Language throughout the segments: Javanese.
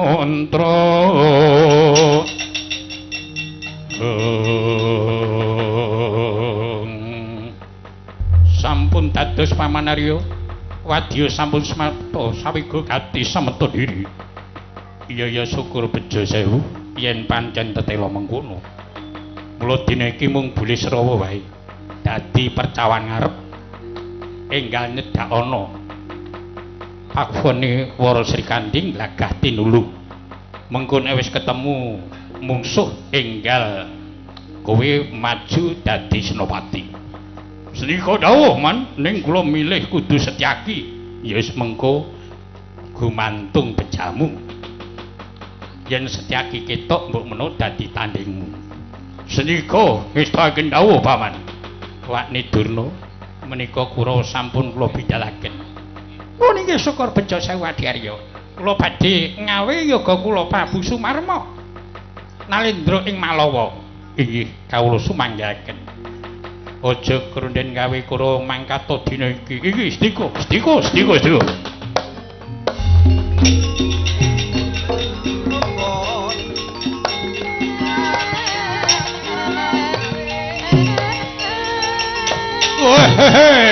mantra. Sampun dados Paman Arya, wadya sampun smarta sawiga gati sameta diri. Iya ya syukur bejo sewu yen pancen tetela mengkono. Mula dina iki mung bulih srawa wae. Dadi percawan ngarep enggal nyedhak ana. Pakfone Wara Srikandhi glagah tinulu. Mengko nek wis ketemu mungsuh enggal kowe maju dadi senopati. Sendika dawuh man, ning kula milih kudu Setyaki. Ya wis mengko gumantung bejamu. Yen Setyaki ketok mbok menawa dadi tandingmu. Sendika ngestakaken dawuh Paman. Wakni Durna menika kura sampun kula bidalaken. Oh niki syukur bejo sewu Adi Arya. Kula badhe ngawe yoga kula Prabu Sumarma nalendra ing Malawa. Inggih kawula sumanggaken. Aja krunden gawe kura mangkata dina iki. Iki sendika, sendika, sendika, sendika. Wehehe.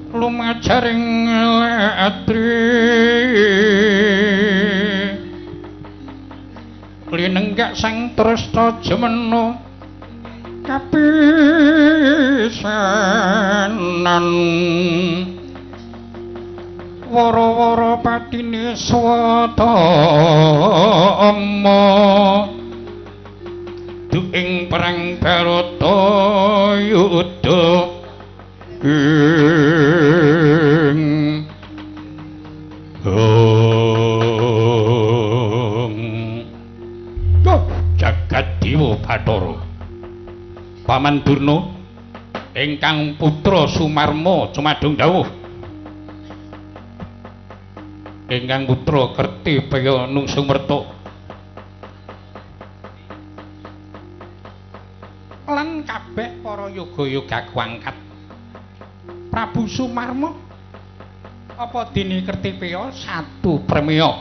Lumajaring atri linenggak sang tresta jemena kapisanan wara-wara patine swatama duing perang Bharatayuda ing jagat dewa Bathara. Paman Durna ingkang putra Sumarma cumadung dawuh, ingkang putra Kertipeya nungsung merta lan kabeh para yoga-yoga kuangkat Prabu Sumarma apa dene Kertipeya satu premiya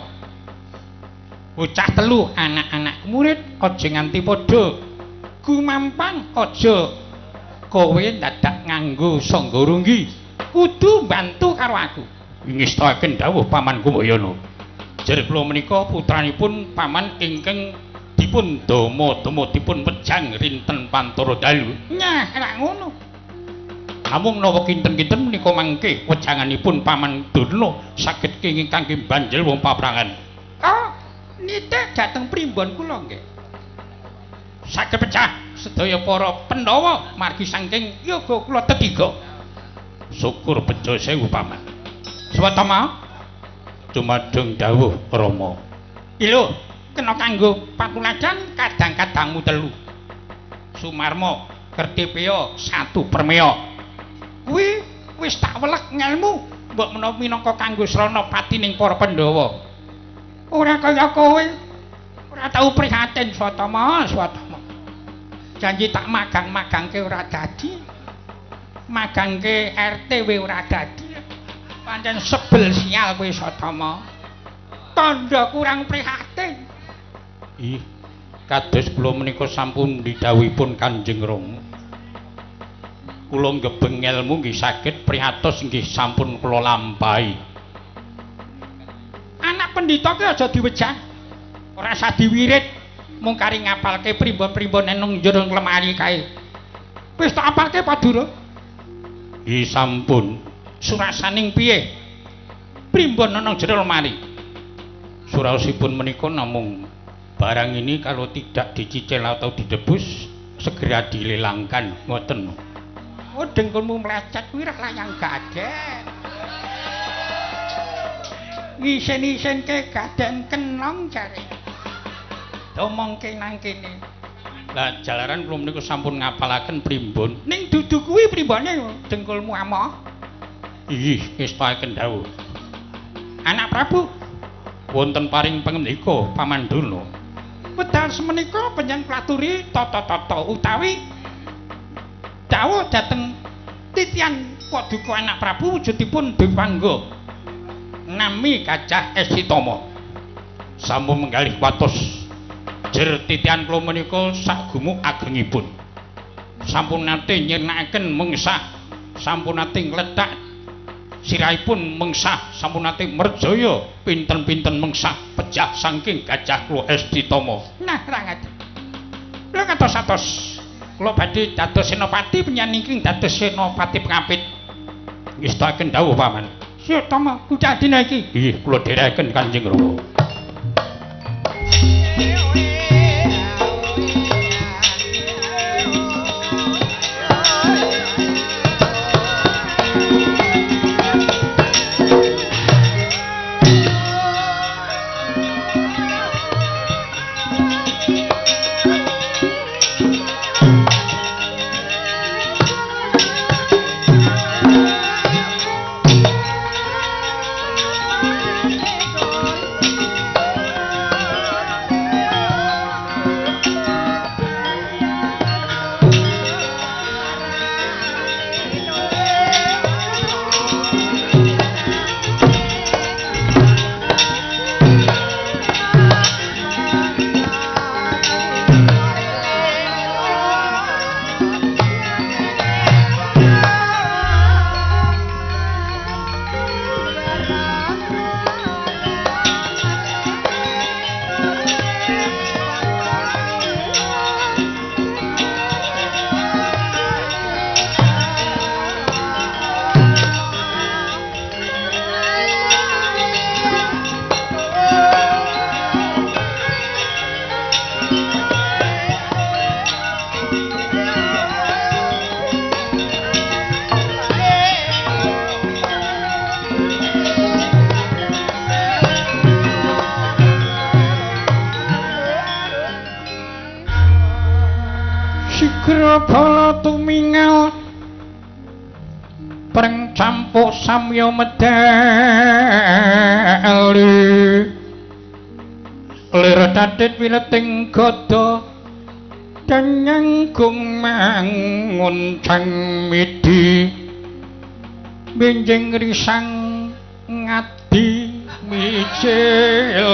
bocah telu anak-anak murid aja nganti padha gumampang, aja Kowe dadak nganggo sangga runggi, kudu mbantu karo aku. Ngestakaken dawuh Paman Kumbayana. Jer kula menika putranipun paman ingkang dipun dama-dama dipun pejang rinten pantara dalu. Nyah, ora ngono. Namung nawa kinten-kinten menika mangke wejanganipun Paman Durna saged kenging kangge banjel wong paprangan. Oh, nitih dhateng primbon kula nggih. Saged pecah sedaya para Pandhawa margi saking yoga kula tetiga. Syukur bejo sewu Paman. Swatama dumadung dawuh Rama. Lho, kena kanggo patuladan kadang-kadangmu telu. Sumarma Kertipaya satu permea. Kuwi wis tak welek ngelmu, mbok menawa minangka kanggo srana patining para Pandhawa. Ora kaya kowe. Ora tau prihatin Swatama, Swatama. Janji tak magang-magangke ora dadi. Magangke RT we ora dadi. Pancen sebel sial kowe Swatama. Tandha kurang prihatin. Ih, kados kula menika sampun didhawuhipun Kanjeng Rama. Kula nggebeng ngelmu nggih saged prihatos nggih sampun kula lampahi. Anak pendhita ki aja diwejang. Ora usah diwirit. Mung kari ngapalke primbon-primbon nang jero lemari kae. Wis tak apalke Padura? Nggih sampun. Surasaning piye? Primbon nang jero lemari. Suraosipun menika namung barang ini kalau tidak dicicil atau didebus segera dilelangkan, ngoten. Oh, dengkulmu mlecet kuwi ra layang gadek. Ngisen-isenke gaden kenong jare. Omongke nang kene. Lah jalaran kula menika sampun ngapalaken primbon. Ning dudu kuwi primbone dengkulmu amoh. Ih, ngestakaken dawuh. Anak Prabu wonten paring pangendika Paman Durna. Wedal semenika panjenengan klaturi tata-tata utawi dawuh dhateng titian paduka Anak Prabu wujudipun Dewangga nami Gajah Esitama. Sampun menggalih watos. Jer titian kula menika sagumuk agengipun. Sampun nate nyirnakaken mengsah, sampun nate nglethak sirahipun mengsah, sampun nate merjaya pinten-pinten mengsah pejah saking Gajah kula Estitama. Nah, ra ngaten. Kula katos-atos kula badhe dados senopati panjenengan ingkang dados senopati pengapit. Ngestakaken dawuh Paman. Sutama kucah dina iki. Nggih, kula dherekaken Kanjeng Rama. Sigra bala tumingal preng campuk samya medali lir tatit wileting gada danyang gumangun cang midi benjing risang ngadi mijil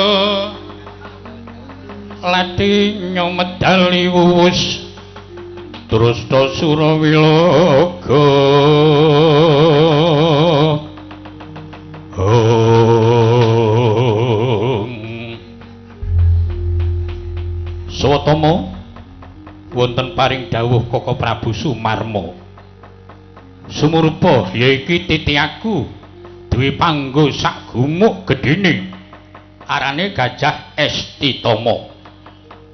lati nyomedali wuwus Trusta Surawilaga. Swatama wonten paring dawuh Koko Prabu Sumarma. Sumurupa ya iki titi aku duwe panggo sak gumuk gedhene. Arane Gajah Estitama.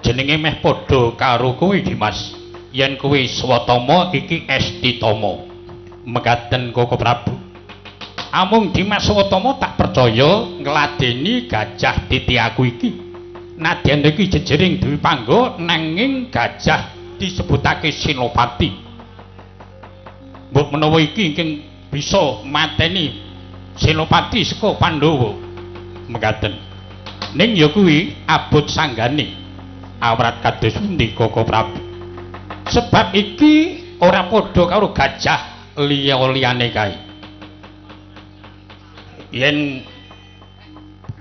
Jenenge meh padha karo kowe Dimas. Yen kowe Swatama iki Estitama. Mekaten Koko Prabu. Amung Dimas Swatama tak percaya ngladeni gajah titi aku iki. Nadyan iki jejering duwe panggo nanging gajah disebutake Senopati. Mbok menawa iki ingkang bisa mateni Senopati saka Pandhawa. Mekaten. Ning ya kuwi abot sanggane. Awrat kados pundi Koko Prabu? Sebab iki ora padha karo gajah liya-liyane kae. Yen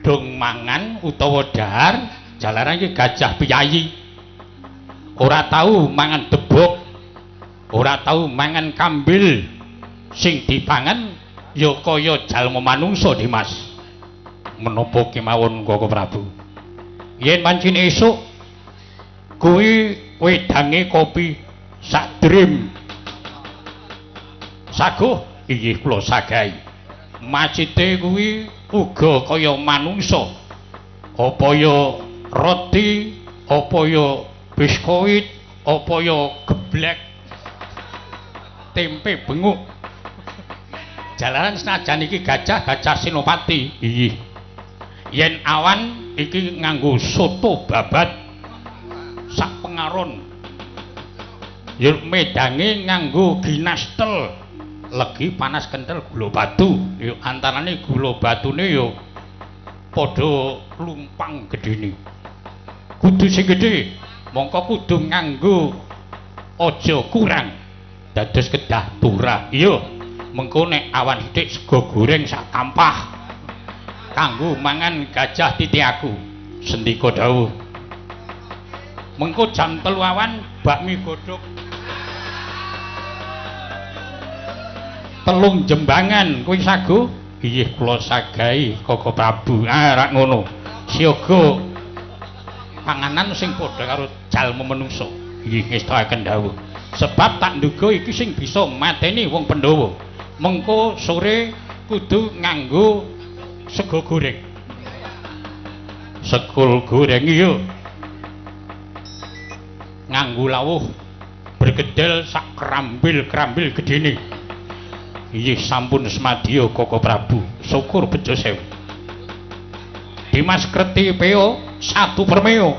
dong mangan utawa dahar, jalaran iki gajah piyayi. Ora tau mangan debok, ora tau mangan kambil. Sing dipangan ya kaya jalma manungsa, Dimas. Menapa kemawon Koko Prabu? Yen pancen esuk kuwi wedange kopi sak drim. Saguh inggih kula sagahi. Macite kuwi uga kaya manungsa. Apa ya roti, apa ya biskuit, apa ya geblek, tempe benguk. Jalaran senajan iki gajah-gajah Senopati. Inggih. Yen awan iki nganggo soto babat sak pengaron. Yen medange nganggo ginastel, legi panas kentel gula batu. Yo antarane gula batune yo padha lumpang gedhene. Kudu sing gedhe, mongko kudu nganggo aja kurang. Dados kedah turah. Iya, mengko nek awan sithik sego goreng sak kampah kanggo mangan gajah titi aku. Sendika dawuh. Mengko jam 3 awan bakmi godhog 3 jembangan kuwi sago. Inggih kula sagahi Koko Prabu. Ah rak ngono. Siaga panganan sing padha karo jalma manungsa. Inggih ngestakaken dawuh. Sebab tak nduga iki sing bisa mateni wong Pandhawa. Mengko sore kudu nganggo sego goreng. Sekul goreng iya. Nganggo lawuh bergedel sak kerambil-kerambil gedene. Inggih sampun semadya Koko Prabu. Syukur bejo sewu. Dimas Kreti Peo satu permeo.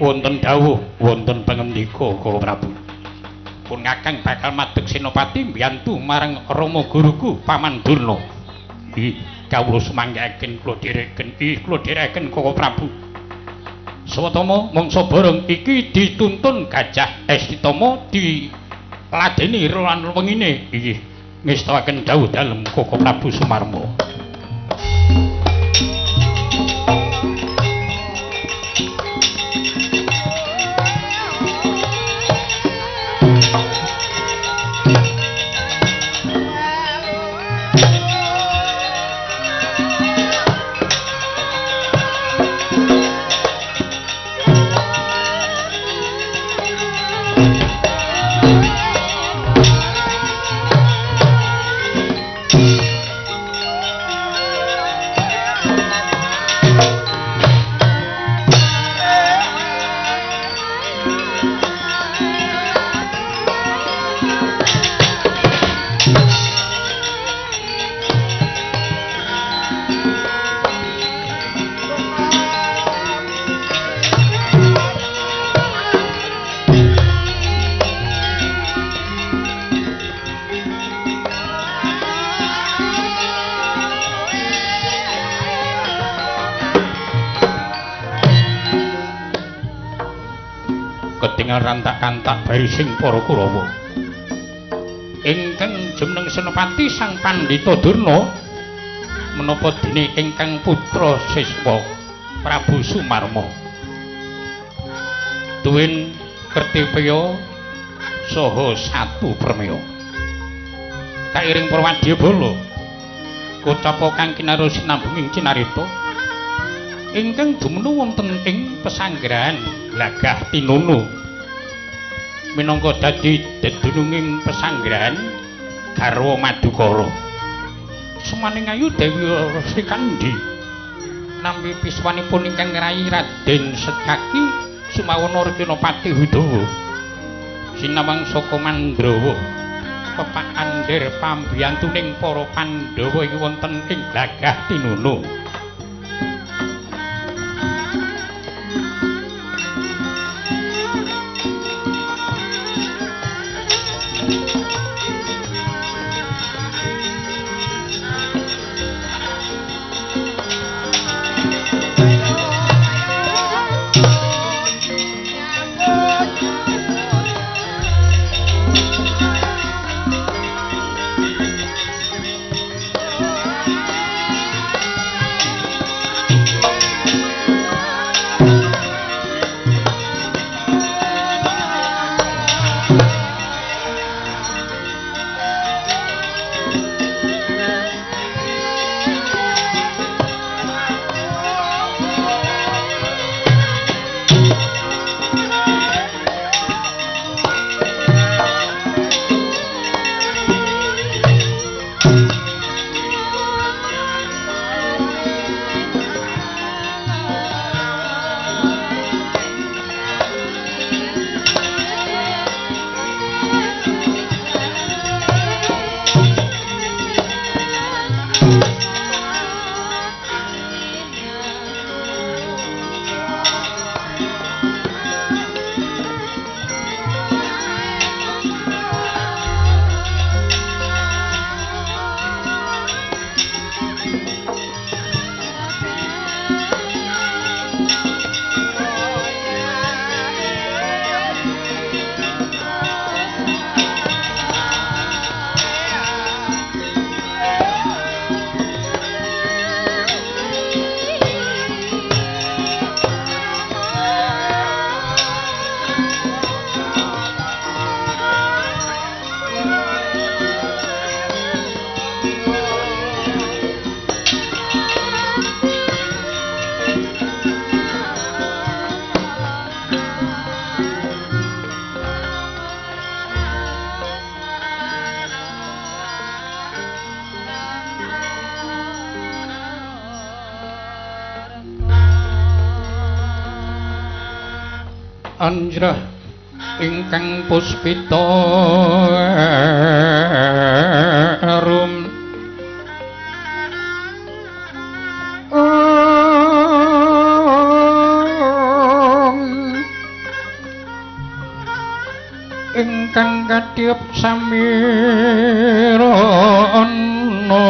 Wonten dawuh, wonten pangendika Koko Prabu. Pun kakang bakal madeg Senopati mbiyantu marang Rama guruku Paman Durna. Inggih kawula sumanggaken kula dhereken. Inggih kula dhereken Koko Prabu. Swatama mangsa bareng iki dituntun Gajah Estitama diladeni lan wengine. Inggih ngestakaken dawuh dalem Koko Prabu Sumarma. Rantak-kantak barising para Kurawa. Ingkang jumeneng Senopati Sang Pandhita Durna menapa dene ingkang putra siswa Prabu Sumarma. Tuwin Kertipeya saha satu permeo. Kairing Purwadyabala kocapa kang kinaruh sinambunging cinarita ingkang dumunung wonten ing pesanggrahan Glagah Tinunu minangka dadi dedununging pesanggrahan garwa Madukara. Semaning ayu Dewi Srikandhi nampi piswanipun ingkang ngrayi Raden Setyaki sumawana Rekinapati Udawa sinawang saka Mandrawa pepak andher pambiyantuning para Pandhawa iki wonten ing Glagah Tinunu. Anjrah ingkang puspita arum ingkang kadhep samira ana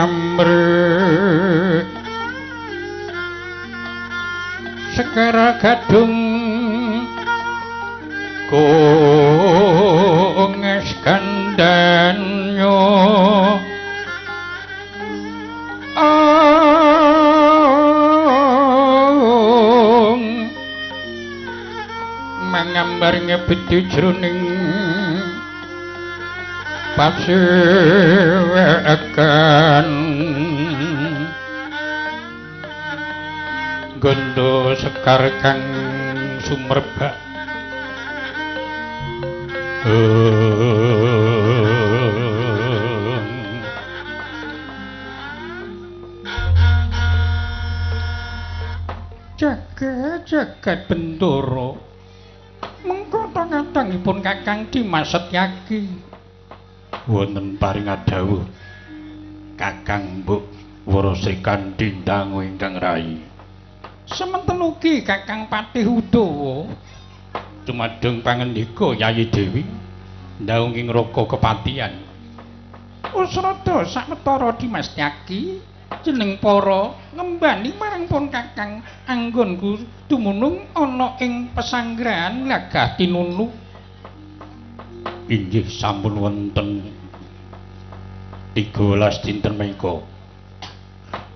amrih sekara gadung konges kandhanyo mangambar ngebeti jroning pasiwekan gondo sekar kang sumerbak jagat jagat bendoro mengko tangapun Kakang Dimas Setyaki wonten paring dawuh Kakang Mbok Wara Srikandhi ndangu ingkang rayi. Sementen ugi Kakang Patih Udawa dumadung pangendika Yayi Dewi ndawung ing raka kepatihan. Usrada sawetara Dimas Setyaki jeneng para ngembani marang pun Kakang anggonku dumunung ana ing pesanggrahan Glagah Tinunu. Inggih sampun wonten 13 dinten menika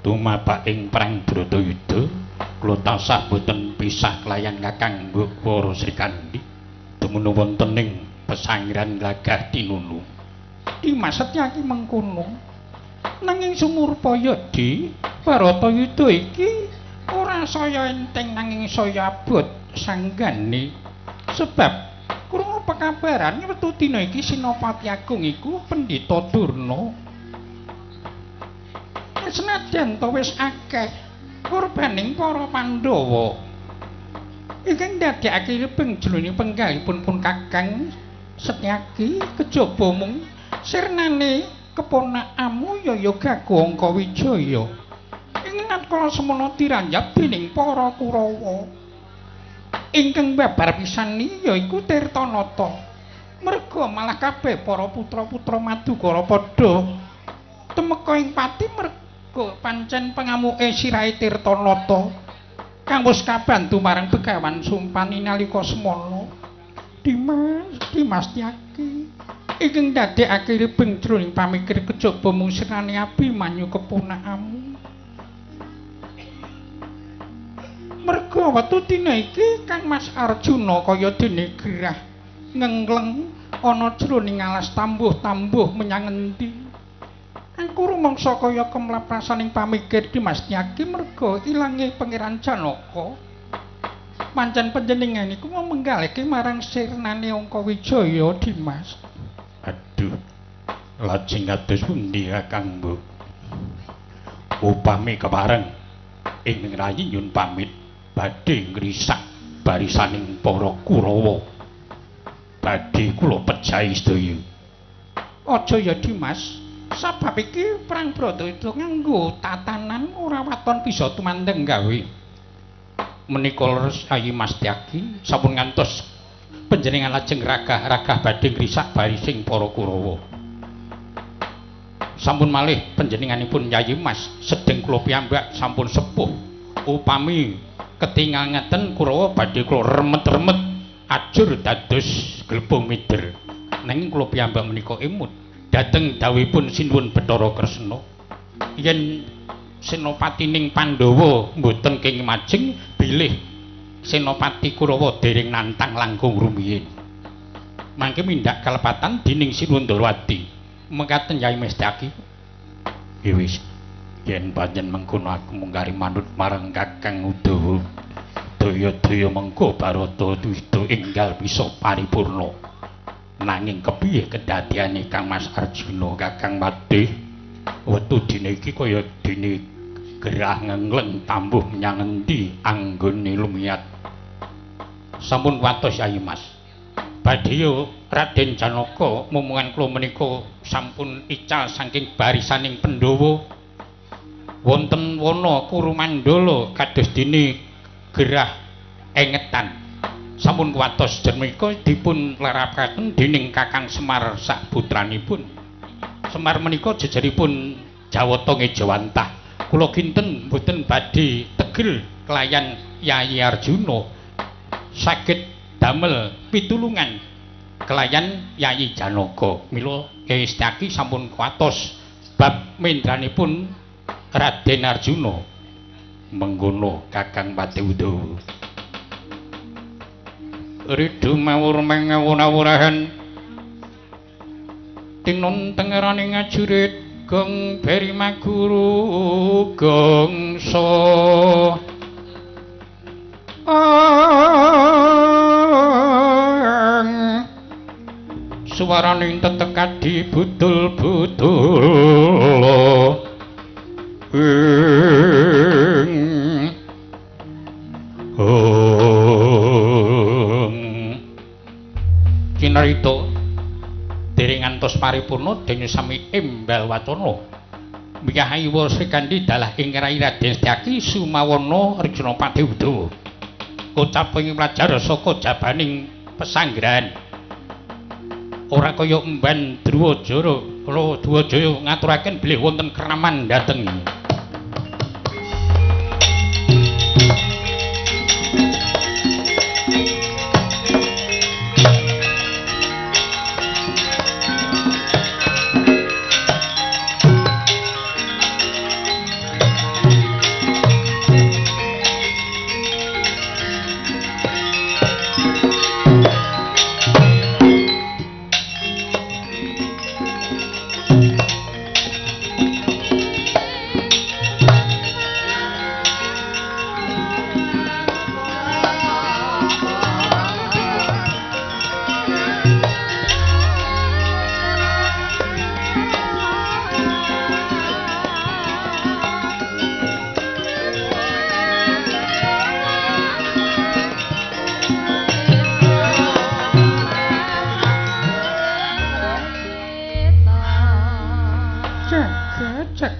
tumapak ing perang Bratayuda kula tansah boten pisah kelayan Kakang Mbok Wara Srikandhi. dumunung wonten ing pesanggeran Glagah Tinunu. Dimas Setyaki mengkono. Nanging sumurpaya di Baratayuda iki ora saya enteng nanging saya abot sanggane. Sebab krungu pekabaran wektu dina iki Senopati Agung iku Pendhita Durna. Senajan to wis akeh korbaning para Pandhawa. Ingkang ndadekake rebeng jroning penggalipun pun Kakang Setyaki kejaba mung sirnane keponakamu Yaya Gagu Angkawijaya. Ing nalika semono diranjap dening para Kurawa. Ingkang babar pisan yaiku Tirtanata. Merga malah kabeh para putra-putra Madukara padha tumeka ing pati merga pancen pengamuke sirahe Tirtanata. Kang wis kabantu marang Begawan Sumpani nalika semono. Dimas Tyaki ingkang ndadekake rebeng jroning pamikir kejaba mung sirnane Abimanyu keponakamu. Merga wektu dina iki Kang Mas Arjuna kaya dene gerah ngengleng ana jroning alas tambuh-tambuh menyang endi. Aku rumangsa kaya kemlap rasaning pamikir Dimas Tyaki merga ilange Pangeran Janaka. Pancen panjenengan iku menggaleke marang sirnane Angkawijaya Dimas. Aduh, lajeng kados pundi Kakang Mbok? Upami kepareng ing rayi nyun pamit badhe ngrisak barisaning para Kurawa. Badhe kula pejahi sedaya. Aja ya Dimas. Sabab iki perang Bratayuda nganggo tatanan ora waton bisa tumandang gawe. Menika leres Ayi Mas Tyaki sampun ngantos panjenengan lajeng ragah-ragah badhe ngrisak barising para Kurawa. Sampun malih panjenenganipun Yayi Mas sedeng kula piyambak sampun sepuh. Upami ketingal ngeten Kurawa badhe kula remet-remet ajur dados glepung mider. Nanging kula piyambak menika emut dhateng dawuhipun Sinuwun Bathara Kresna yen senopatining Pandhawa mboten kenging majeng bilih Senopati Kurawa dereng nantang langkung rumiyin. Mangke mindhak kalepatan dening Sinuwun Ndorowati. Mekaten Yai Mestaki. Ya wis, yen pancen mengkono aku mung kari manut marang Kakang Udawa. Daya-daya mengko Baratayuda enggal bisa paripurna. Nanging kepiye kedadiane Kang Mas Arjuna Kakang Madih wektu dina iki kaya dene gerah ngengleng tambuh menyang endi anggone lumiyat. Sampun kuwatos Yai Mas. Badhe Raden Janaka mumungan kula menika sampun ical saking barisaning Pandhawa. Wonten wana Kurumandala kados dene gerah engetan. Sampun kuwatos menika dipun lerapaken dening Kakang Semar sak putranipun. Semar menika jejeripun Jawata Ngejawantah. Kula kinten mboten badhe tegel kelayan Yayi Arjuna saged damel pitulungan kelayan Yayi Janaka. Mila Kyai Setyaki sampun kuwatos bab mendranipun Raden Arjuna. Mengkono Kakang Pati Udawa. Ridu mawur mengawur-awurahan tinon tengerane ngajurit gong beri maguru gongso suwarane tetekadi budul-budul Kinarita dereng ngantos paripurna dene sami embal wacana. Miyahayu Srikandhi dalah ing rai Raden Setyaki sumawana Arjuna Pati Udawa. Kocap ing pelajar saka jabaning pesanggrahan. Ora kaya emban Druwajara, Druwajaya ngaturaken bilih wonten kraman dhateng.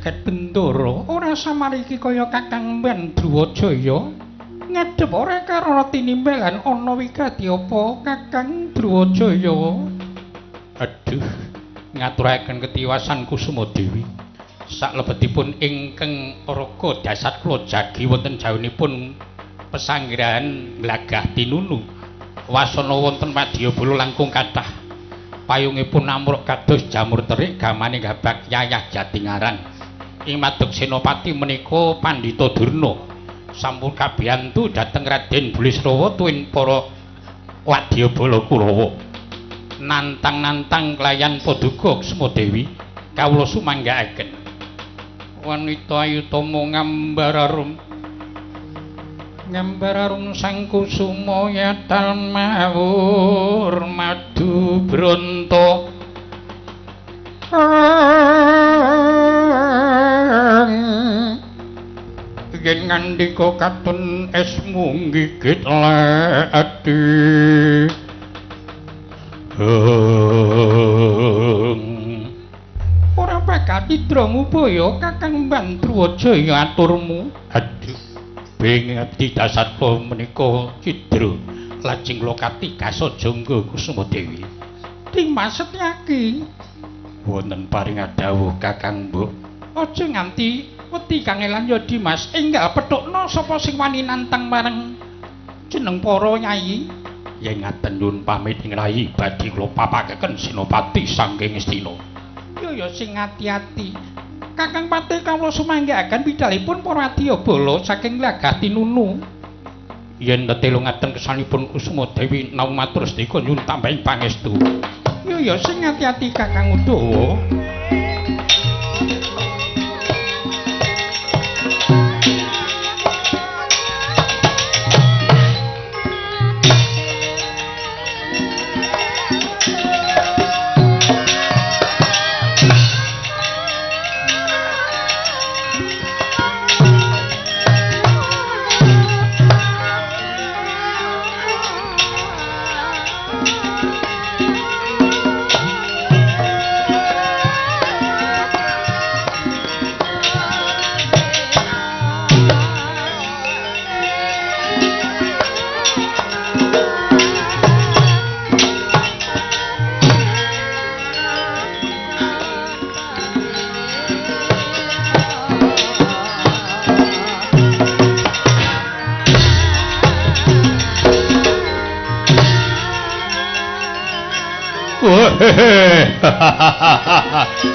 Jagat Bendara ora samariki kaya Kakang Mban Druwajaya. Ngadhep ora karana tinimbalan ana wigati apa Kakang Druwajaya? Aduh, ngaturaken ketiwasan Kusuma Dewi. Saklebetipun ingkang raga dasat kula jagi wonten jauhipun pesanggrahan Glagah Tinunu. Wasana wonten wadyabala langkung kathah. Payungipun amruk kados jamur terik gamane gabak yayah jatingaran. Ing madeg senopati menika Pandhita Durna sampun kabiyantu dhateng Raden Bulisrawa tuwin para wadyabala Kurawa. Nantang-nantang kelayan paduka Kusuma Dewi kawula sumanggaaken. Wanita ayutama ngambar arum ngambar arum sang kusuma yatal mawur madu bronto. Yen ngandika katon esmu nggigit ati. Ora bakal cidra ngupaya Kakang Mban Druwajaya aturmu. Aduh, bing abdi dasarpa menika cidra lajeng kula katigas jangga Kusuma Dewi. Dimas Setyaki wonten paring dawuh Kakang Mbok. Aja nganti wedi kangelan ya Dimas, enggal pethukna sapa sing wani nantang marang jeneng para nyai. Yen ngaten nyuwun pamit ing rayi badhe kula papakaken senopati saking Ngastina. Yo ya sing ati-ati. Kakang Patih kawula sumanggaaken bidalipun para adyabala saking Glagah Tinunu. Yen tetelo ngaten kesanipun Kusuma Dewi namung matur sedika nyuwun tambahing pangestu. Yo ya sing ati-ati Kakang Udawa.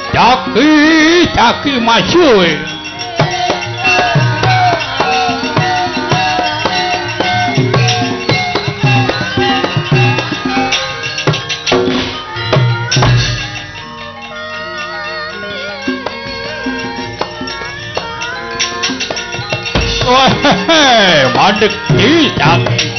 Jaki, jaki maju. Wah, mandek jaki.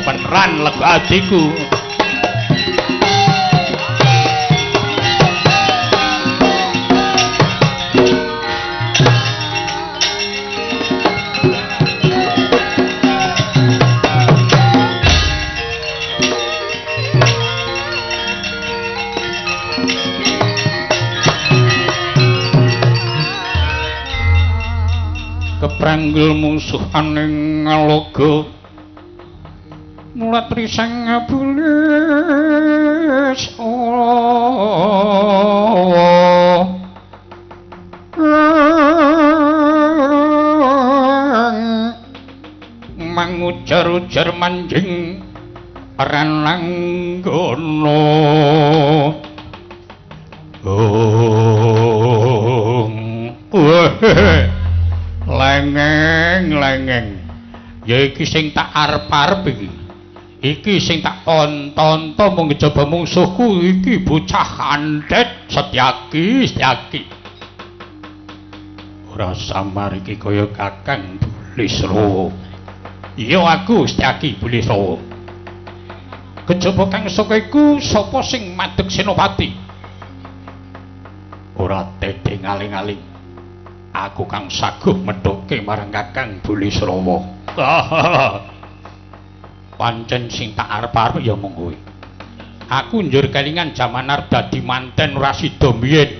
Beneran lega atiku. Kepranggal musuh aning ngaloga mulat risang ngabulis mangujar-ujar manjing rananggana. Lengeng lengeng ya iki sing tak arep-arep iki. Iki sing tak tonton-tonton mung kejaba mungsuhku iki bocah andet Setyaki Setyaki. Ora samar iki kaya Kakang Bulisrawa. Iya aku Setyaki Bulisrawa. Kejaba kang saka iku sapa sing madeg senopati? Ora tedhe ngaling-aling. Aku kang saguh methuke marang Kakang Bulisrawa. Pancen sing tak arep-arep ya mung kowe. Aku njur kelingan jaman arep dadi manten ora sida mbiyen.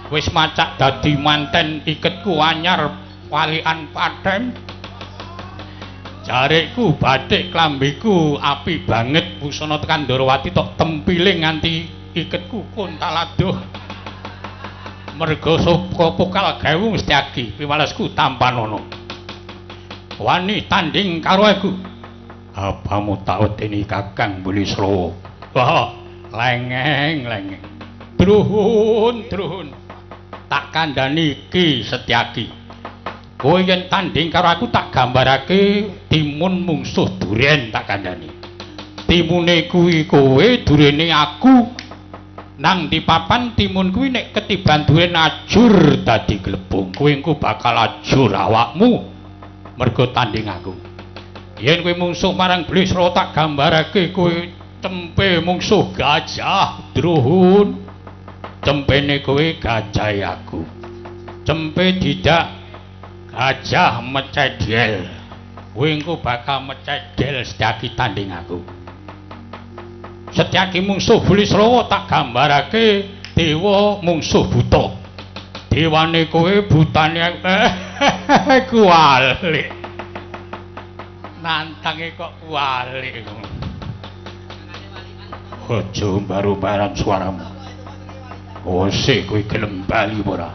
Wis macak dadi manten iketku anyar walikan paten. Jarikku batik klambiku api banget busana tekan Ndorowati tok tempile nganti iketku kontaladuh. Merga saka pokal gawe Setyaki piwalesku tampanana. Wani tanding karo aku. Apamu tak wedeni Kakang Bulisrawa? Wah, lengeng lengeng. Druhun druhun. Tak kandhani iki Setyaki. Kowe yen tanding karo aku tak gambarake timun mungsuh duren tak kandhani. Timune kuwi kowe, durene aku. Nang di papan timun kuwi nek ketiban duren ajur dadi glebung. Kowe engko bakal ajur awakmu mergo tanding aku. Yen kowe mungsuh marang Bulisrawa tak gambarake kowe cempe mungsuh gajah druhun. Cempene kowe gajahe aku. Cempe didak gajah mecedel. Kowe engko bakal mecedel Setyaki tanding aku. Setyaki mungsuh Bulisrawa tak gambarake dewa mungsuh buta. Dewane kowe butane kuwalik. Nantange kok kuwalik. Aja baru-baran suaramu. Wose kowe gelem bali ora?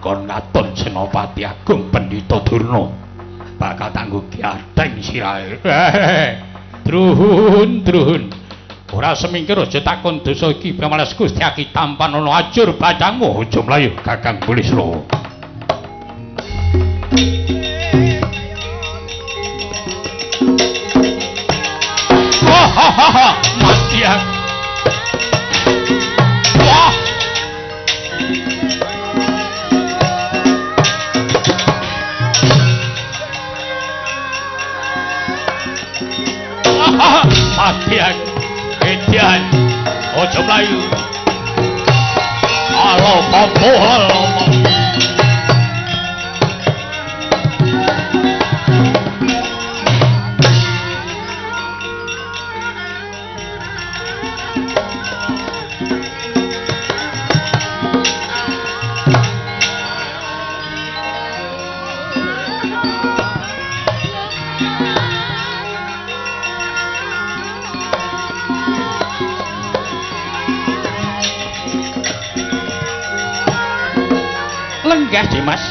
Kon katon Senopati Agung Pendhita Durna bakal tanggo giateng sirahe. Druhun druhun. Ora semingkir aja takon dosa iki pamalesku Setyaki tampanana ajur bacangmu aja mlayu Kakang Bulisrawa. Wah, mati aku. Wah. Mati aku. Edian, aja mlayu. Alo popo alo. Lenggah Dimas.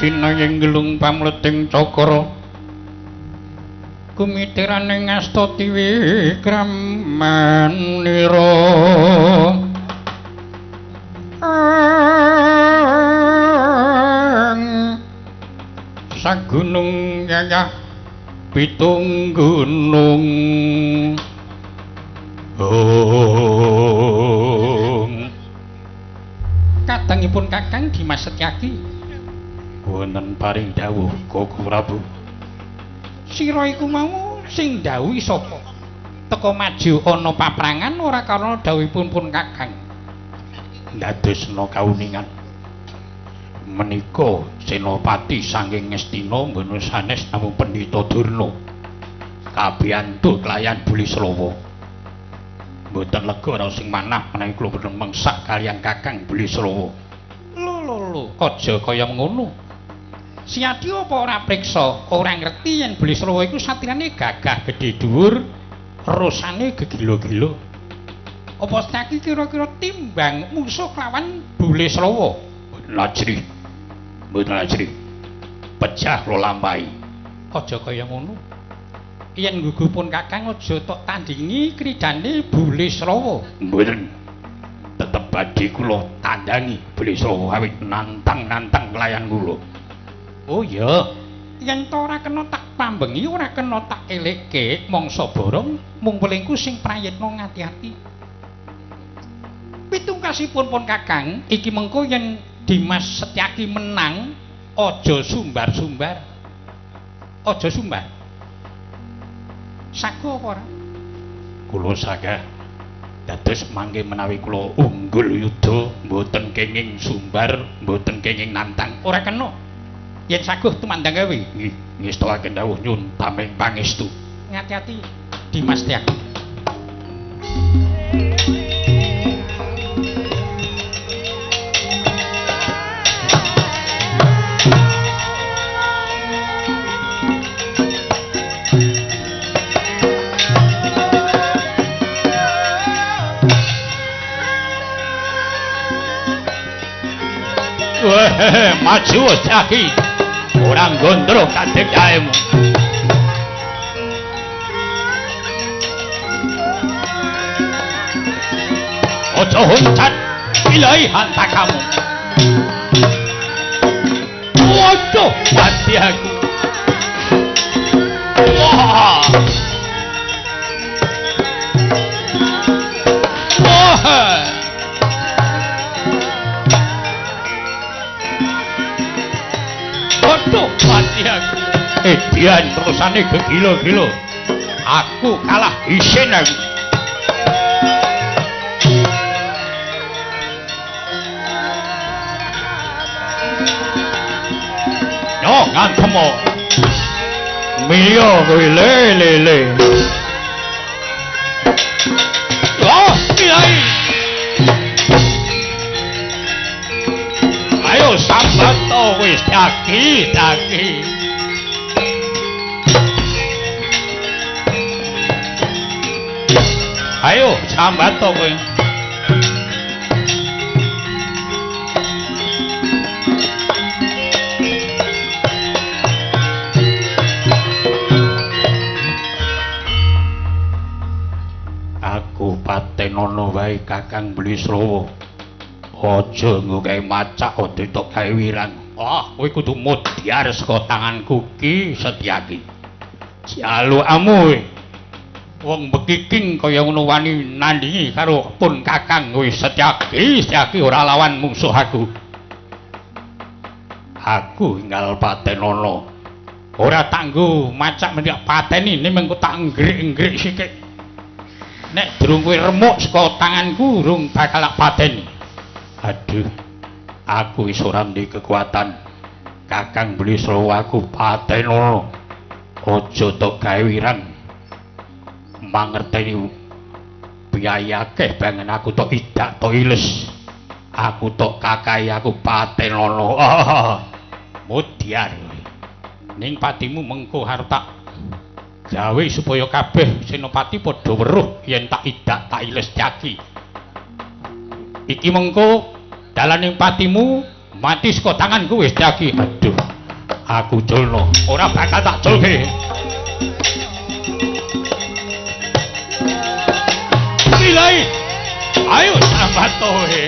Sinayeng gelung pamleting cakra kumitirane ngasta tiwikramanira sagunung yayah pitung gunung. Kadangipun Kakang Dimas Setyaki wonten paring dawuh Koko Prabu. Sira iku mau sing dawuhi sapa? Teka maju ana paprangan ora karana dawuhipun pun Kakang. Ndadosna kauningan menika Senopati saking Ngastina mboten sanes namung Pendhita Durna. Kabiyantu kelayan Bulisrawa. Mboten lega ora sing manah menawi kula boten mengsak kaliyan Kakang Bulisrawa. Lho lho lho, aja kaya ngono. Siadi apa ora priksa, ora ngerti yen Bulisrawa iku satirane gagah gedhe dhuwur, rosane gegila-gila. Apa Setyaki kira-kira timbang mungsuh kelawan Bulisrawa? Mboten ajrih. Mboten ajrih. Pejah kula lampahi. Aja kaya ngono. Yen gugupun Kakang aja tok tandingi kridane Bulisrawa. Mboten. Tetep badhe kula tandangi Bulisrawa awit nantang-nantang kelayan kula. Oh iya, yen to ora kena tak pambengi, ora kena tak elekke mangsa borong, mung welingku sing prayitna ngati-ati. Pitungkasipun pun Kakang, iki mengko yen Dimas Setyaki menang, aja sumbar-sumbar. Aja sumbar. Sago apa ora? Kula sagah. Dados mangke menawi kula unggul yuda, mboten kenging sumbar, mboten kenging nantang. Ora kena. Yen saguh tumandang gawe, nggih, ngestokaken dawuh nyun tameng pangestu. Ngati-ati Dimas Setyaki. Weh, maju Setyaki. Ora gondrong kadek jaemu. Aja huncat, ilahi hantakamu. Waduh, mati aku. Wah. Wah. Waduh, mati aku. Edian terusane gegilo-gilo. Aku kalah isin aku. Yo ngantemo. Miyo kowe le le le. Oh, ilahi. Ayo sambat to wis daki daki. Ayo sambat to kowe. Aku patenono wae Kakang Blisrawa. Aja nggo gawe macak aja tok gawe wirang. Ah, kowe kudu mudyar saka tanganku Ki Setyaki. Jalukamu kowe. Wong bekiking kaya ngono wani nandingi karo pun Kakang kowe Setyaki, Setyaki ora lawan mungsuh aku. Aku enggal patenono. Ora tanggo macak mendak pateni mengko tak nggrik-nggrik sithik. Nek durung kowe remuk saka tanganku urung bakal tak pateni. Aduh, aku wis ora ndek kekuatan. Kakang Blisrawa aku patenono. Aja tok gawe wirang. Mangerteni biaya akeh bangen aku tok idak tok iles. Aku tok kakai aku patenono. Mudyar. Ning patimu mengko arep tak gawe supaya kabeh senopati padha weruh yen tak idak tak iles Setyaki. Iki mengko dalaning patimu mati saka tanganku wis Setyaki. Aduh, aku culno, ora bakal tak culke. Ilahi, ayo sambat tohe.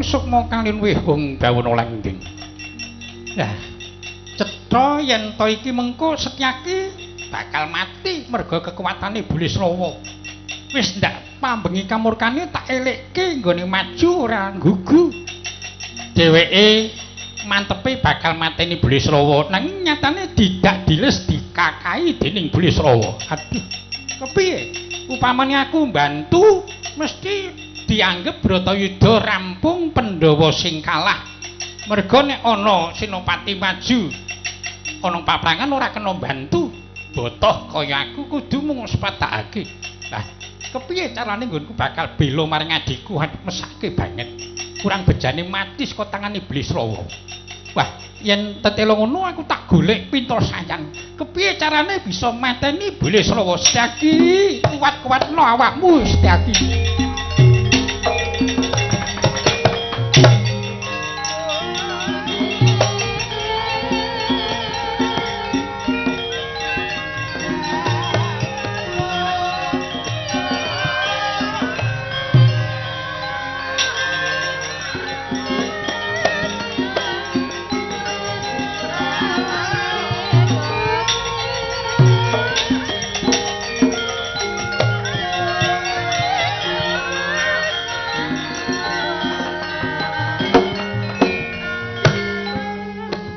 Sukma kalinwih wong bawana langgeng. Lah, cetha yen to iki mengko Setyaki bakal mati merga kekuatane Bulisrawa. Wis ndak pambengi kamurkane tak elekke nggone maju ora nggugu. Dheweke mantepe bakal mateni Bulisrawa, nanging nyatane didak diles dikakai dening Bulisrawa. Aduh, kepiye? Upamane aku mbantu mesti dianggep Bratayuda rampung Pandhawa sing kalah. Merga nek ana senopati maju ana paprangan ora kena mbantu. Botoh kaya aku kudu mung sepadakake. Lah, kepiye carane nggonku bakal bela marang adhiku? Mesake banget. Kurang bejane mati saka tangane Blisrawa. Wah, Yen tetela ngono aku tak golek pinta sayang. Kepiye carane bisa mateni Bulisrawa? Setyaki, kuat-kuatno awakmu Setyaki.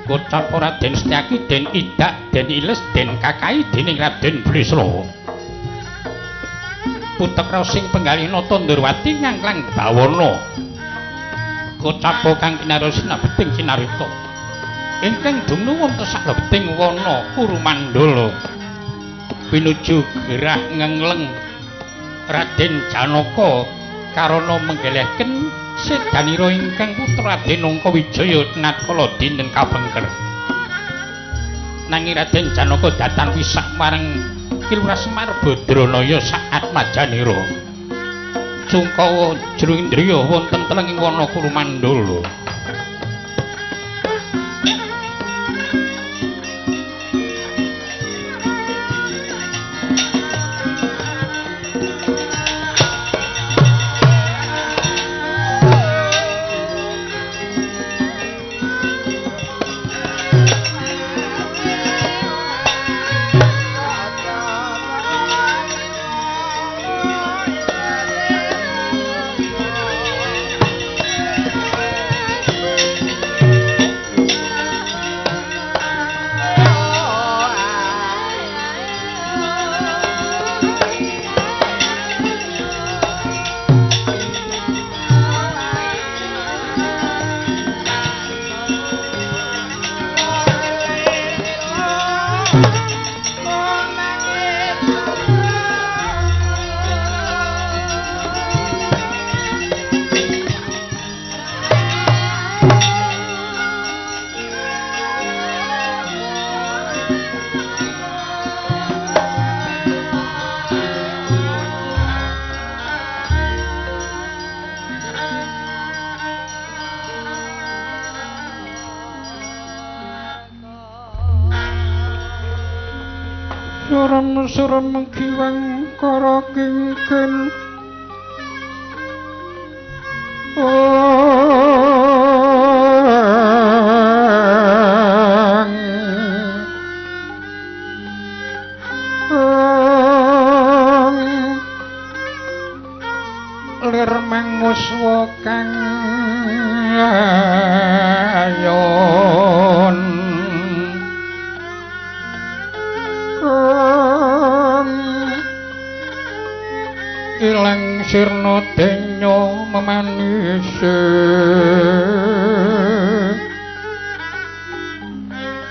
Kocap Raden Setyaki den idak den iles den kakai dening Raden Bulisrawa. Putek sing penggalih nata Ndorowati nganglang bawana. Kocap kang kinarya sinabeting cinarita. Ingkang dumunung wonten saklebeting wana Kurumandala. Pinuju gerah ngengleng Raden Janaka karana menggelehken sedanira ingkang putra Raden Angkawijaya nadkala dinten kapengker. Nanging Raden Janaka datan wisak marang Ki Lurah Semar Badranaya saatmajanira. Sungkawa jero indriya wonten telenging wana Kurumandala. Surem giwang kara kingkin lir manguswa kang ayon ilang sirna denya memanise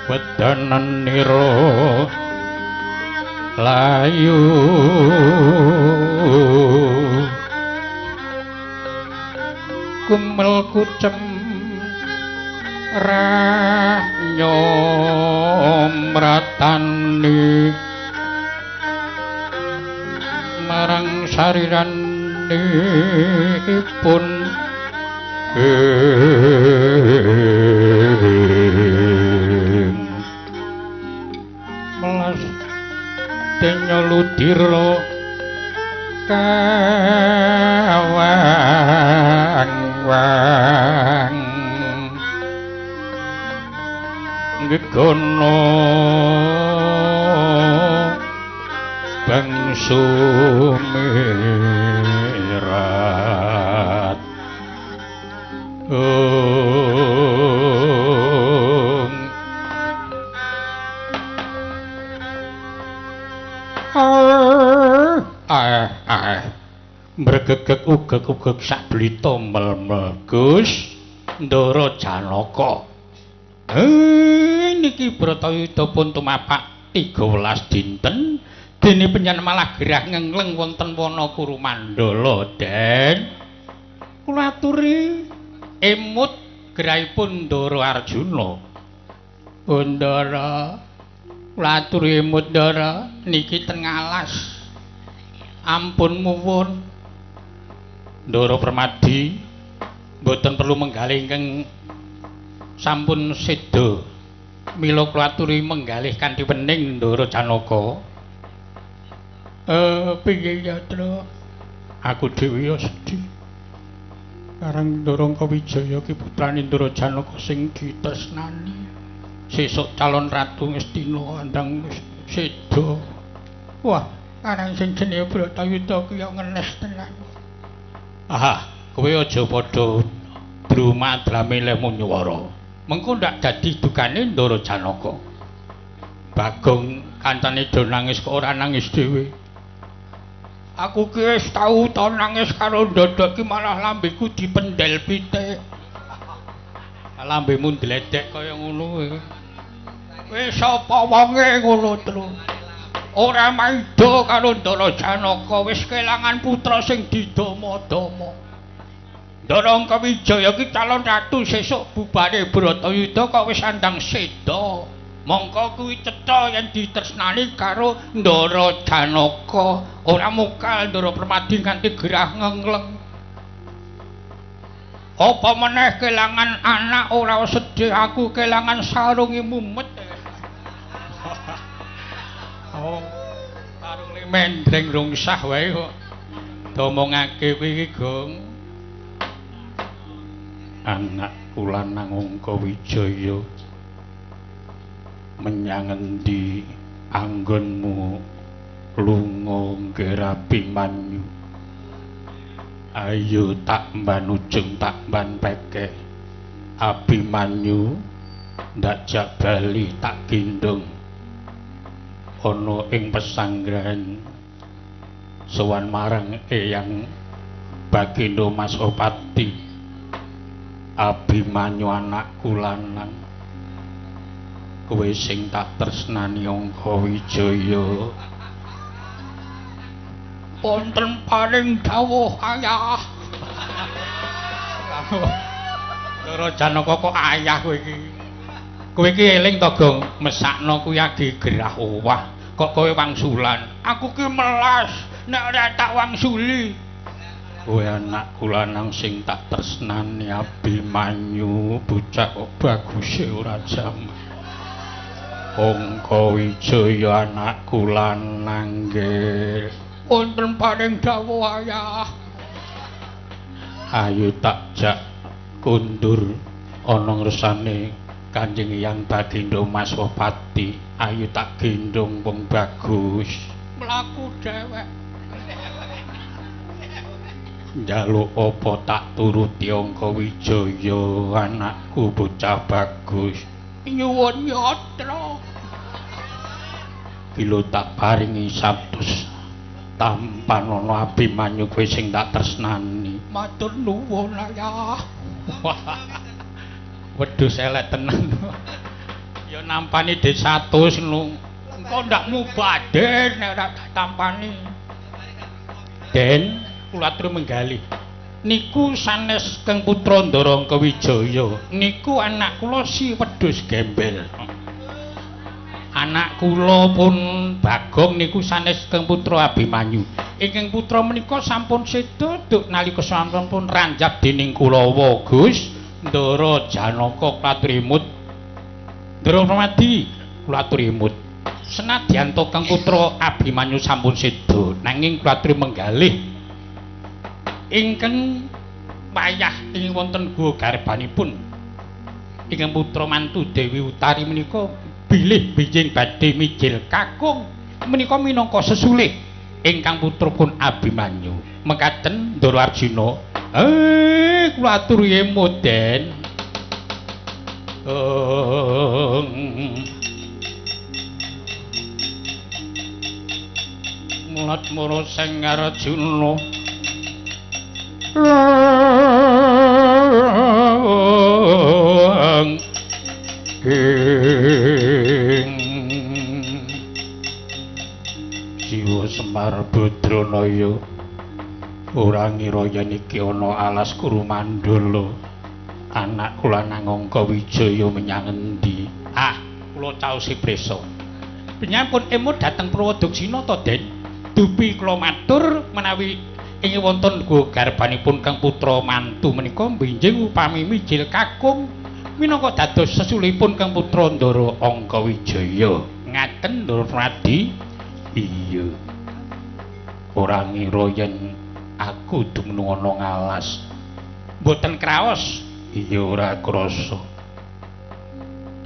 wedanan nira layu kumel kucem ranyo mratani marang sariranipun melas denya ludira kawang-wang gegono bangsu mirat. Mbregegeg ugeg-ugeg sak blita mel-mel Gus Ndara Janaka. Niki Bratayuda pun tumapak 13 dinten dene panjenengan malah gerah ngengleng wonten wana Kurumandala, Den. Kula aturi emut gerahipun Ndara Arjuna. Ndara, kula aturi emut Ndara, niki teng alas. Ampun muwun. Ndara Permadi mboten perlu menggalih ingkang sampun seda. Mila kula aturi menggalih kanthi wening Ndara Janaka. Piye yatra? Aku dhewe ya sedih. Karang Ndara Wijaya ki putrane Ndara Janaka sing ditresnani. Sesuk calon ratu Ngastina andang seda. Wah, karang sing jenenge Bratayuda ki ya ngenes tenan. Ah, kowe aja padha drumadrame lehmu nyuwara. Mengko ndak dadi dukane Ndara Janaka. Bagong kancane do nangis kok ora nangis dhewe. Aku ki wis tau to nangis karo ndodok ki malah lambeku dipendel pitik. Lambemu ndledek kaya ngono kowe. Wis sapa wonge ngono tru. Ora maida karo Ndara Janaka wis kelangan putra sing didama-dama. Ndara Wijaya ki calon ratu sesuk bubare Bratayuda kok wis andang seda. Mongko kuwi cetha yen ditresnani karo Ndara Janaka. Ora mokal Ndara Permadi nganti gerah ngengleng. Apa meneh kelangan anak ora sedih, aku kelangan sarunge mumet. Oh, sarung mendreng rungsah wae kok. Domongake kuwi iki, Gong. Anak kula nang Angka Wijaya menyang endi anggonmu lunga nggerabimanyu? Ayo tak mban ujung tak mban pekeh Abimanyu ndak jak bali tak gendong ana ing pesanggrahan sowan marang Eyang Bagindo Masopati. Abimanyu anakku lanang, kowe sing tak tresnani Angka Wijaya. Wonten paring dawuh ayah. Ndara Janaka kok ayah kowe iki. Kowe iki eling to, Gong, mesakno kuwi agi gerah owah. Kok kowe wangsulan? Aku ki melas nek ora tak wangsuli. Kowe anakku lanang sing tak tresnani Abimanyu, bocah kok baguse ora jaman. Angka Wijaya anakku lanang nggih. Wonten paring dawuh ayah. Ayo tak jak kundur ana ngersane Kanjeng Hyang Bagindo Maswapati. Ayo tak gendhong wong bagus. Mlaku dhewek. Njaluk apa tak turuti Angka Wijaya anakku bocah bagus. Nyuwun yatra. Ki lho tak paringi 100 tampanono Abimanyu kowe sing tak tresnani. Matur nuwun ayah. Wedhus elek tenan. Ya nampani dhe 100 ngono. Engko ndak mubadir nek ora tak tampani. Den kula aturi menggalih. Niku sanes Kang Putra Ndara Wijaya. Niku anak kula si wedhus gembel. Anak kula pun Bagong niku sanes Kang Putra Abimanyu. Ingkang putra menika sampun seda duk nalika sampun ranjap dening Kulawa Gus Ndara Janaka kula aturi emut. Ndara Permadi kula aturi emut. Senadyan to Kang Putra Abimanyu sampun seda nanging kula aturi menggalih ingkang wayah ing wonten guwa garbanipun ingkang putra mantu Dewi Utari menika bilih bijing badhe mijil kakung menika minangka sesulih ingkang putra pun Abimanyu. Mekaten Ndara Arjuna, kula aturi emut Den. Mulat mara sing Arjuna Jiwa Semar Badranaya ora ngira yen iki ana alas Kurumandala. Anak kula nang Angka Wijaya menyang endi? Ah, Kula caosi prisa. Panjenengan pun emut dhateng Purwodaksina to, Den? Dupi kula matur menawi ing wonten garbanipun Kang Putra mantu menika benjing upami mijil kakung minangka dados sesulipun Kang Putra Ndara Angkawijaya. Ngaten Ndara Pradi? Iya. Ora ngira yen aku dumunung ana ngalas. Mboten kraos. Iya ora krasa.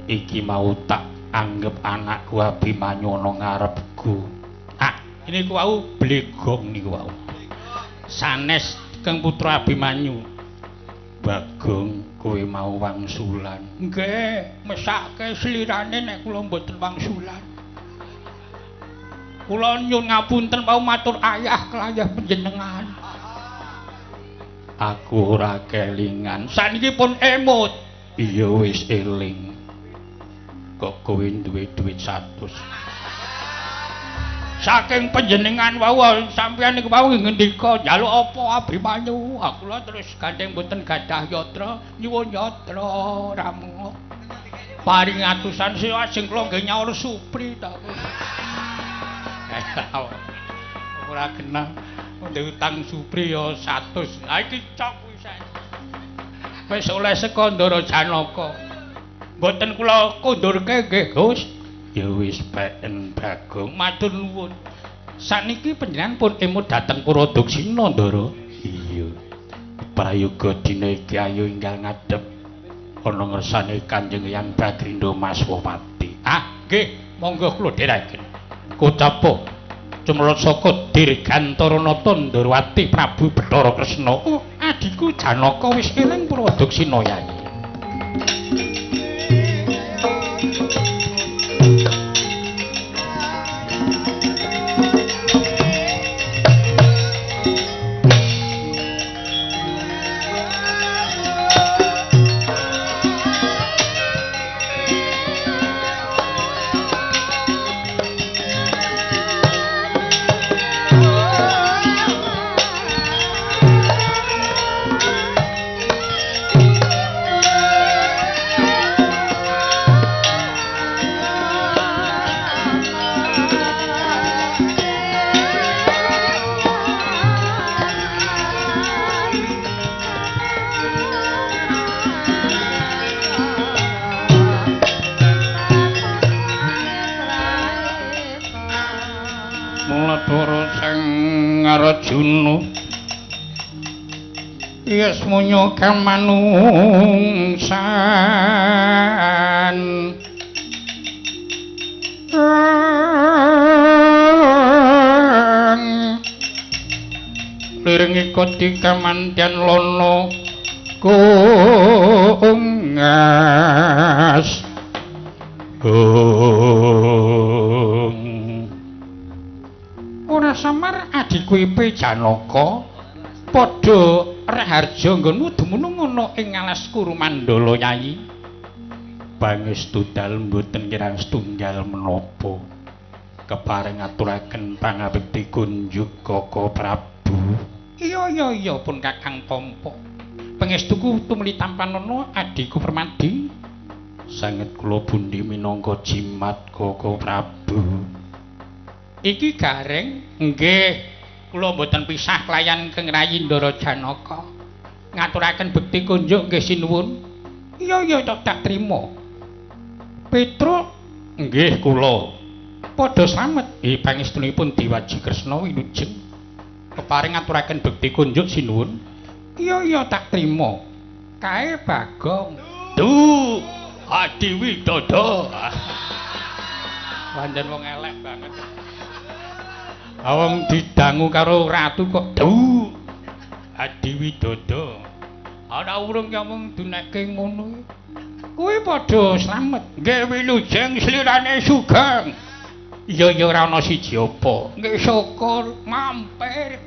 Iki mau tak anggep anakku Abimanyu ana ngarepku. Ah, niku wau blegong niku wau. Sanes Kang Putra Abimanyu. Bagong kowe mau wangsulan. Nggih, mesake slirane nek kula mboten wangsulan. Kula nyuwun ngapunten wau matur ayah kelayah panjenengan. Aku ora kelingan. Saniki pun emut. Iya wis eling. Kok kowe duwe dhuwit 100. Saking panjenengan wau sampeyan niku wau ngendika njaluk apa Abimanyu. Aku lho terus gandeng mboten gadah yatra, nyuwun yatra ramu. Paring atusan sing kula nggih nyaur supri ta. Ora genah ndek utang supri ya 100. Ha iki cok pisan. Wis oleh saka Ndara Janaka. Mboten kula kondurke nggih, Gus. Ya wis peken Bagong, matur nuwun. Sakniki panjenengan pun emut dhateng Purwodaksina, Ndara. Iya. Prayoga dina iki ayo enggal ngadhep ana ngersane Kanjeng Hyang Bagrindo Maswapati. Ah, nggih, monggo kula dherekaken. Kocapa cumrot saka Dirgantara Nata Ndorowati Prabu Bathara Kresna. Oh, adhiku Janaka wis eling Purwodaksina yai. Arjuna yasmunya kamanungsan liring ikoti kamantian lono kungas. Ora samar adhiku Ipe Janaka padha raharja nggonmu dumunung ana ing alas Kurumandala Yayi. Pangestu dalem mboten kirang setunggal menapa kepareng ngaturaken pangabekti kunjuk Kaka Prabu. Iya iya iya pun Kakang tampa. Pangestuku tumuli tampanana adhiku Permadi. Sanget kula pundi minangka jimat Kaka Prabu. Iki Gareng nggih kula mboten pisah kelayan Kang Rayi Ndara Janaka. Ngaturaken bekti kunjuk nggih sinuwun. Iya iya tak trima. Petruk nggih kula. Padha slamet. Pangestunipun Dewaji Kresna wilujeng. Keparing ngaturaken bekti kunjuk sinuwun. Iya iya tak trima. Kae Bagong. Duh, Adi Widodo. Pancen wong elek banget. Wong didangu karo ratu kok duh Adi Widodo. Ana urung ya mung dunekke ngono. Kuwi padha slamet. Nggih wilujeng slirane sugeng. Iya iya ora ana siji apa. Nggih syukur mampir.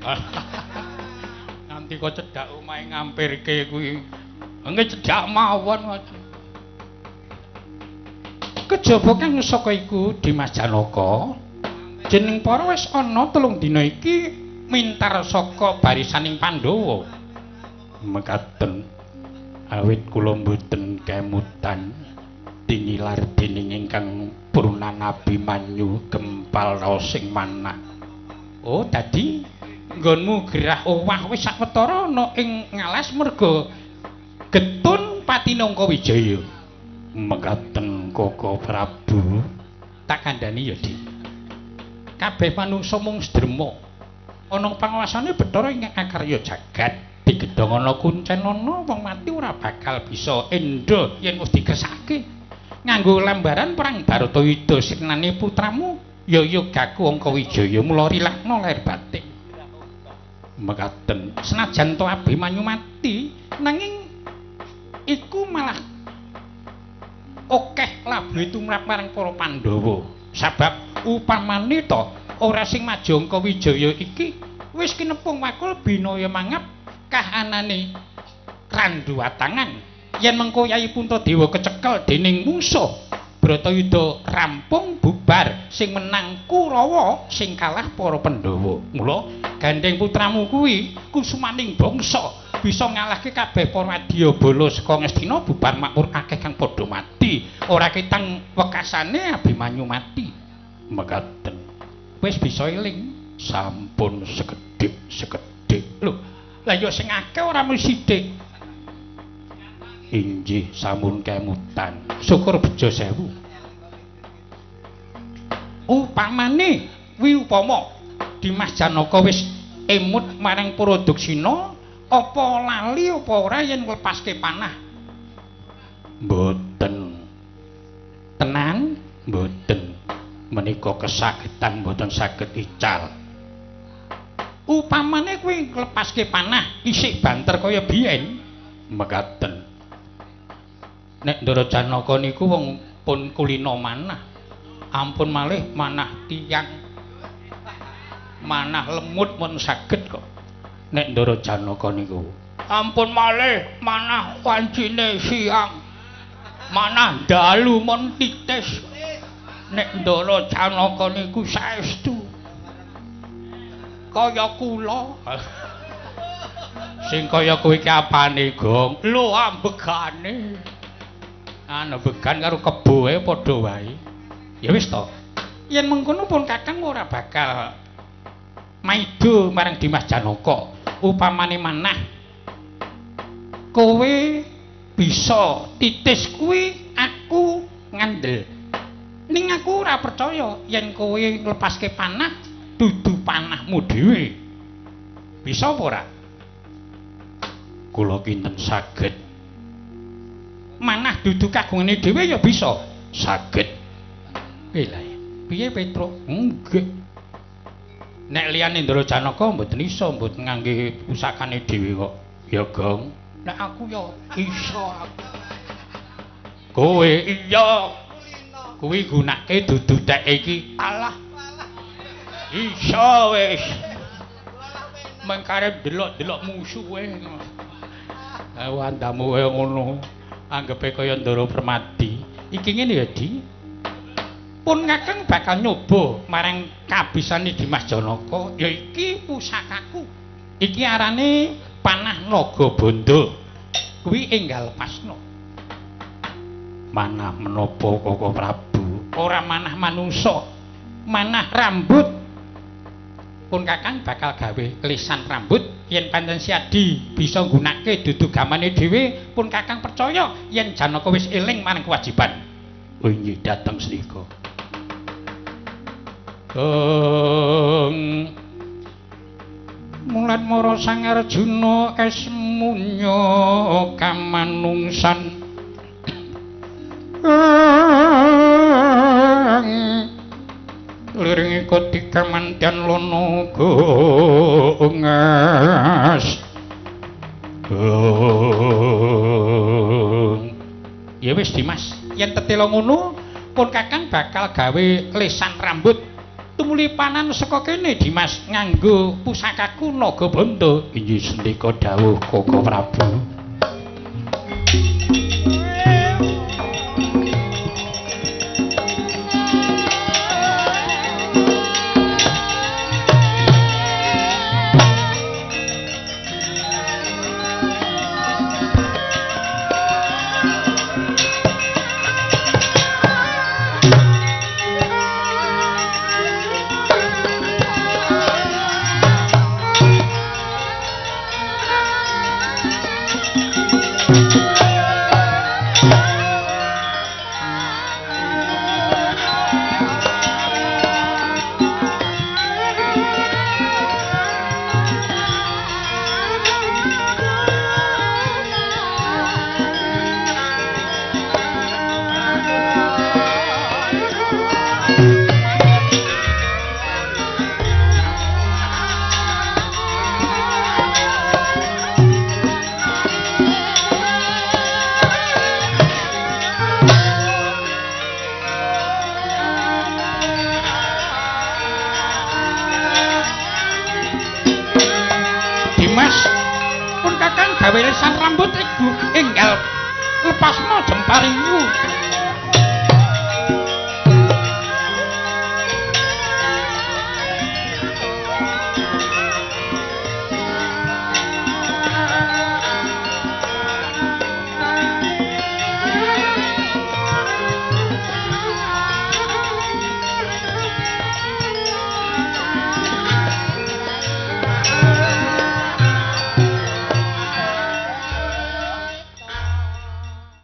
Nanti kok cedhak omahe ngampirke kuwi. Nggih cedhak mawon ngoten. Kejaba kang saka iku Dimas Janaka. Jeneng para wis ana 3 dina iki mintar saka barisaning Pandhawa. Mekaten awit kula mboten kemutan. Tingilar dening ingkang purnan Abimanyu gempal raosing manah. Oh, dadi nggonmu gerah owah wis sawetara ana ing ngalas merga getun patine Angkawijaya. Mekaten Koko Prabu. Tak kandhani ya, Dik. Kabeh manungsa mung sedrema. Ana panguwasane Bathara ing akarya jagat. Digedhong ana kuncen ana wong mati ora bakal bisa endo yen wis dikresake. Nganggo lambaran perang Baratayuda sirnane putramu ya yogaku Angkawijaya mula rilakna lahir batin. Mekaten senajan to Abimanyu mati nanging iku malah akeh labuhe tumrap marang para Pandhawa. Sabab upamane to ora sing maju Angkawijaya iki wis kinepung wakul binaya mangap kahanane randuwatangan. Yen mengko Yayi Puntadewa kecekel dening mungsuh Bratayuda rampung bubar, sing menang Kurawa, sing kalah para Pandhawa. Mula gandeng putramu kuwi kusumaning bangsa bisa ngalahke kabeh para wadyabala saka Ngastina bubar makmur akeh kang padha mati. Ora ketang wekasane Abimanyu mati. Mekaten. Wis bisa eling sampun sekedhik-sekedhik. Lho, lah ya sing akeh ora mung sithik. Inggih sampun kemutan. Syukur bejo sewu. Upamane wi upama Dimas Janaka wis emut marang Purwodaksina, apa lali apa ora yen nglepaske panah? Mboten. Tenan? Mboten. Menika kesagetan mboten saged ical. Upamane kuwi nglepaske panah isih banter kaya biyen. Mekaten. Nek Ndara Janaka niku wong pun kulina manah. Ampun malih manah tiyang. Manah lemut mun saged kok. Nek Ndara Janaka niku ampun malih manah wancine siang. Manah dalu mun titis. Nek Ndara Janaka niku saestu kaya kula. Sing kaya kowe iki apane, Gong? Lho ambegane. Ana began karo kebo ae padha wae. Ya wis to. Yen mengkono pun Kakang ora bakal maido marang Dimas Janaka. Upamane manah kowe bisa titis kuwi aku ngandel. Ning aku ora percaya yen kowe nglepaske panah dudu panahmu dhewe. Bisa apa ora? Kula kinten saged. Manah dudu kagungane dhewe ya bisa. Saged. Lha piye Petruk? Nggih. Nek liyane Ndara Janaka mboten iso, mboten ngangge pusakane dhewe kok. Ya, Gong. Nek aku ya iso aku. Kowe iya. Kuwi gunake dudu teke iki. Alah. Iso wis. Mengkarep delok-delok musuhe. Ah wandamu kaya ngono. Anggepe kaya Ndara Permadi. Iki ngene ya, Di. Pun Kakang bakal nyoba marang kabisane Dimas Janaka, ya iki pusakaku. Iki arane panah naga bondo. Kuwi enggal lepasno. Manah menapa Koko Prabu? Ora manah manungsa, manah rambut. Pun Kakang bakal gawe lisan rambut yen pancen Siadi bisa nggunakake dudu gamane dhewe, pun Kakang percaya yen Janaka wis eling marang kewajiban. Oh inggih dateng srika. Mulat mara Sang Arjuna esmunya kamanungsan. Liring ikut dikamantian lono gongas. Ya wis Dimas, yen tetela ngono pun Kakang bakal gawe lesan rambut tumuli panan saka kene Dimas nganggo pusakaku Naga Banda. Inggih sendika dawuh Koko Prabu. Tresna jemparingmu.